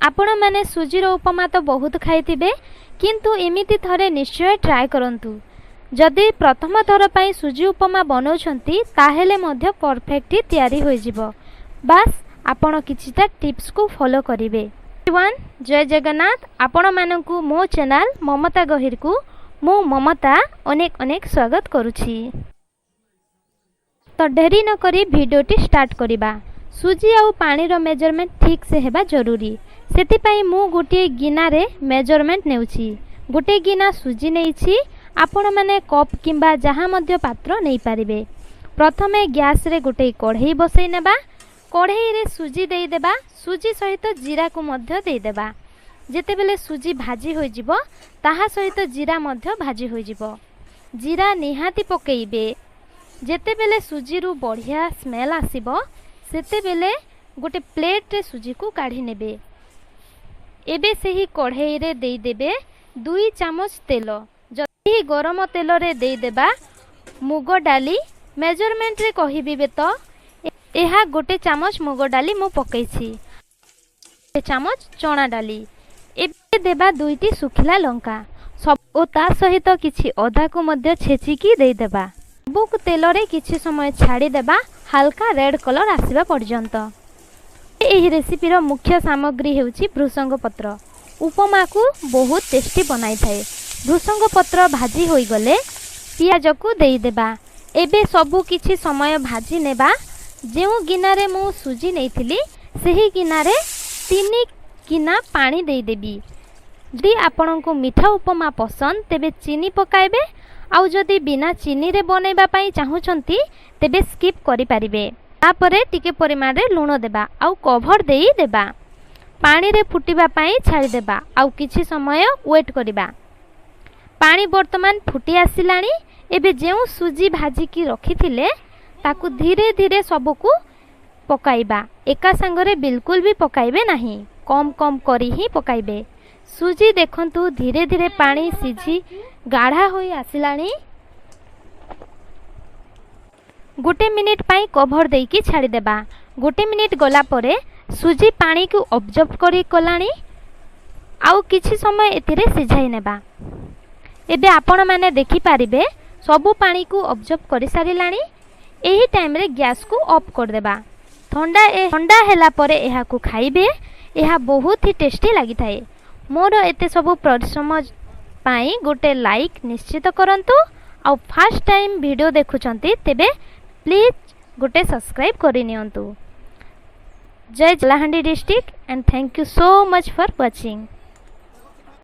ଆପଣମାନେ ସୁଜିର ଉପମା ତ ବହୁତ ଖାଇଥିବେ, କିନ୍ତୁ ଏମିତି ଥରେ ନିଶ୍ଚୟ ଟ୍ରାଏ କରନ୍ତୁ। ଯଦି ପ୍ରଥମ ଥର ପାଇଁ ସୁଜି ଉପମା ବନାଉଛନ୍ତି, ତାହେଲେ ମଧ୍ୟ ପରଫେକ୍ଟ ତିଆରି ହୋଇଯିବ। ବାସ୍, ଆପଣ କିଛିଟା ଟିପ୍ସକୁ ଫଲୋ କରିବେ। ୱାନ୍ ଜୟ ଜଗନ୍ନାଥ। ଆପଣମାନଙ୍କୁ ମୋ ଚ୍ୟାନେଲ୍ ମମତା ଗହିରକୁ ମୁଁ ମମତା ଅନେକ ଅନେକ ସ୍ୱାଗତ କରୁଛି। ତ ଡେରି ନକରି ଭିଡ଼ିଓଟି ଷ୍ଟାର୍ଟ କରିବା। ସୁଜି ଆଉ ପାଣିର ମେଜରମେଣ୍ଟ ଠିକ୍ ସେ ହେବା ଜରୁରୀ। ସେଥିପାଇଁ ମୁଁ ଗୋଟିଏ ଗିନାରେ ମେଜରମେଣ୍ଟ ନେଉଛି। ଗୋଟେ ଗିନା ସୁଜି ନେଇଛି। ଆପଣମାନେ କପ୍ କିମ୍ବା ଯାହା ମଧ୍ୟ ପାତ୍ର ନେଇପାରିବେ। ପ୍ରଥମେ ଗ୍ୟାସ୍ରେ ଗୋଟେ କଢ଼େଇ ବସେଇ ନେବା। କଢ଼େଇରେ ସୁଜି ଦେଇଦେବା। ସୁଜି ସହିତ ଜିରାକୁ ମଧ୍ୟ ଦେଇଦେବା। ଯେତେବେଳେ ସୁଜି ଭାଜି ହୋଇଯିବ, ତାହା ସହିତ ଜିରା ମଧ୍ୟ ଭାଜି ହୋଇଯିବ। ଜିରା ନିହାତି ପକାଇବେ। ଯେତେବେଳେ ସୁଜିରୁ ବଢ଼ିଆ ସ୍ମେଲ୍ ଆସିବ, ସେତେବେଳେ ଗୋଟେ ପ୍ଲେଟ୍ରେ ସୁଜିକୁ କାଢ଼ି ନେବେ। ଏବେ ସେହି କଢ଼େଇରେ ଦେଇଦେବେ 2 ଚାମଚ ତେଲ। ଯଦି ଗରମ ତେଲରେ ଦେଇଦେବା ମୁଗ ଡାଲି। ମେଜରମେଣ୍ଟରେ କହିବି ତ, ଏହା ଗୋଟେ ଚାମଚ ମୁଗ ଡାଲି ମୁଁ ପକାଇଛି, ଗୋଟେ ଚାମଚ ଚଣା ଡାଲି। ଏବେ ଦେବା ଦୁଇଟି ଶୁଖିଲା ଲଙ୍କା ଓ ତା ସହିତ କିଛି ଅଦାକୁ ମଧ୍ୟ ଛେଚିକି ଦେଇଦେବା। ସବୁକୁ ତେଲରେ କିଛି ସମୟ ଛାଡ଼ିଦେବା, ହାଲକା ରେଡ୍ କଲର୍ ଆସିବା ପର୍ଯ୍ୟନ୍ତ। ଏହି ରେସିପିର ମୁଖ୍ୟ ସାମଗ୍ରୀ ହେଉଛି ଭୃସଙ୍ଗ ପତ୍ର। ଉପମାକୁ ବହୁତ ଟେଷ୍ଟି ବନାଇଥାଏ। ଭୃସଙ୍ଗ ପତ୍ର ଭାଜି ହୋଇଗଲେ ପିଆଜକୁ ଦେଇଦେବା। ଏବେ ସବୁ କିଛି ସମୟ ଭାଜି ନେବା। ଯେଉଁ ଗିନାରେ ମୁଁ ସୁଜି ନେଇଥିଲି, ସେହି ଗିନାରେ 3 ଗିନା ପାଣି ଦେଇଦେବି। ଯଦି ଆପଣଙ୍କୁ ମିଠା ଉପମା ପସନ୍ଦ, ତେବେ ଚିନି ପକାଇବେ। ଆଉ ଯଦି ବିନା ଚିନିରେ ବନାଇବା ପାଇଁ ଚାହୁଁଛନ୍ତି, ତେବେ ସ୍କିପ୍ କରିପାରିବେ। ତାପରେ ଟିକେ ପରିମାଣରେ ଲୁଣ ଦେବା ଆଉ କଭର୍ ଦେଇଦେବା। ପାଣିରେ ଫୁଟିବା ପାଇଁ ଛାଡ଼ିଦେବା ଆଉ କିଛି ସମୟ ୱେଟ୍ କରିବା। ପାଣି ବର୍ତ୍ତମାନ ଫୁଟି ଆସିଲାଣି। ଏବେ ଯେଉଁ ସୁଜି ଭାଜିକି ରଖିଥିଲେ, ତାକୁ ଧୀରେ ଧୀରେ ସବୁକୁ ପକାଇବା। ଏକା ସାଙ୍ଗରେ ବିଲକୁଲ ବି ପକାଇବେ ନାହିଁ, କମ୍ କମ୍ କରି ହିଁ ପକାଇବେ। ସୁଜି ଦେଖନ୍ତୁ, ଧୀରେ ଧୀରେ ପାଣି ସିଝି ଗାଢ଼ା ହୋଇ ଆସିଲାଣି। ଗୋଟେ ମିନିଟ୍ ପାଇଁ କଭର୍ ଦେଇକି ଛାଡ଼ିଦେବା। ଗୋଟେ ମିନିଟ୍ ଗଲା ପରେ ସୁଜି ପାଣିକୁ ଅବଜର୍ଭ କରି କଲାଣି। ଆଉ କିଛି ସମୟ ଏଥିରେ ସିଝାଇ ନେବା। ଏବେ ଆପଣମାନେ ଦେଖିପାରିବେ, ସବୁ ପାଣିକୁ ଅବଜର୍ଭ କରିସାରିଲାଣି। ଏହି ଟାଇମ୍ରେ ଗ୍ୟାସ୍କୁ ଅଫ୍ କରିଦେବା। ଥଣ୍ଡା ହେଲା ପରେ ଏହାକୁ ଖାଇବେ। ଏହା ବହୁତ ହି ଟେଷ୍ଟି ଲାଗିଥାଏ। ମୋର ଏତେ ସବୁ ପରିଶ୍ରମ ପାଇଁ ଗୋଟେ ଲାଇକ୍ ନିଶ୍ଚିତ କରନ୍ତୁ। ଆଉ ଫାର୍ଷ୍ଟ ଟାଇମ୍ ଭିଡ଼ିଓ ଦେଖୁଛନ୍ତି, ତେବେ ପ୍ଲିଜ୍ ଗୋଟେ ସବସ୍କ୍ରାଇବ୍ କରିନିଅନ୍ତୁ। ଜୟ Kalahandi district, and thank you so much for watching.